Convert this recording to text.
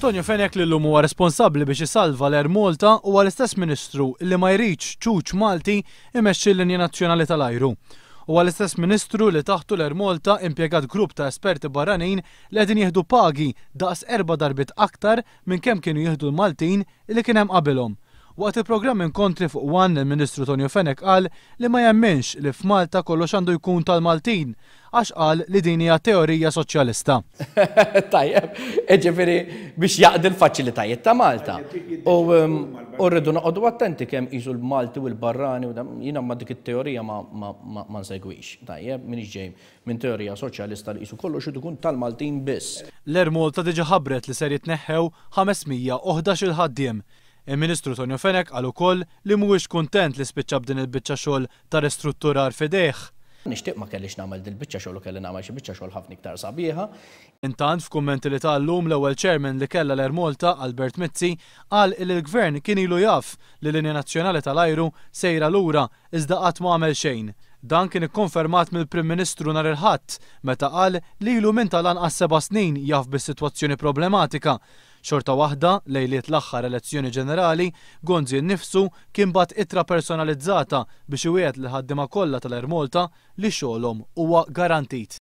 Tonio Fenech li llum huwa responsabbli biex isalva l-Air Malta huwa l-istess Ministru li ma jridx ċuċ Malti imexxi l-linja nazzjonali tal-ajru. Huwa l-istess Ministru li taħtu l-Air Malta impjegat grupp ta' esperti barranin li qegħdin jieħdu pagi daqs erba' darbiet aktar minn kemm kienu jieħdu l-Maltin li kien hemm qabilhom. Waqt il-programm Inkontri fuq One il-Ministru Tonio Fenech qal li ma jemminx li f'Malta kollox għandu jkun tal-Maltin għax qal li din hija teorija soċjalista. Tajjeb, jiġifieri biex jaqdi l-faċilitajiet ta' Malta. U rridu noqogħdu attenti kemm qisu l-Malti u l-barrani u jiena ma dik it-teorija ma nsegwix. Tajjeb, m'iniex ġej minn teorija soċjalista li qisu kollox irid ikun tal-Maltin biss. L-Air Malta diġa ħabbret li ser jitneħħew 511 il-ħaddiem. Il-Ministru Tonio Fenech qal ukoll li mhuwiex kuntent li spiċċa b'din il-biċċa xogħol ta' ristrutturar f'idejh. Nixtieq ma kellix nagħmel dil-biċċa xogħol u kelli nagħmel xi biċċa xogħol ħafna iktar sabiħa. Intant f'kummenti li ta llum l-ewwel chairman li kellha l-Air Malta, Albert Mizzi, qal illi l-Gvern kien ilu jaf li l-linja nazzjonali tal-ajru sejra lura iżda qatt ma għamel xejn. Dan kien ikkonfermat mill-Prim Ministru nhar il-Ħadd meta qal li ilu minn tal-anqas seba' snin jaf bis-sitwazzjoni problematika. Xorta waħda, lejliet l-aħħar elezzjoni ġenerali, Gonzi nnifsu kien bagħat ittra personalizzata biex iwiegħed lill-ħaddiema kollha tal-Air Malta li xogħolhom huwa garantit.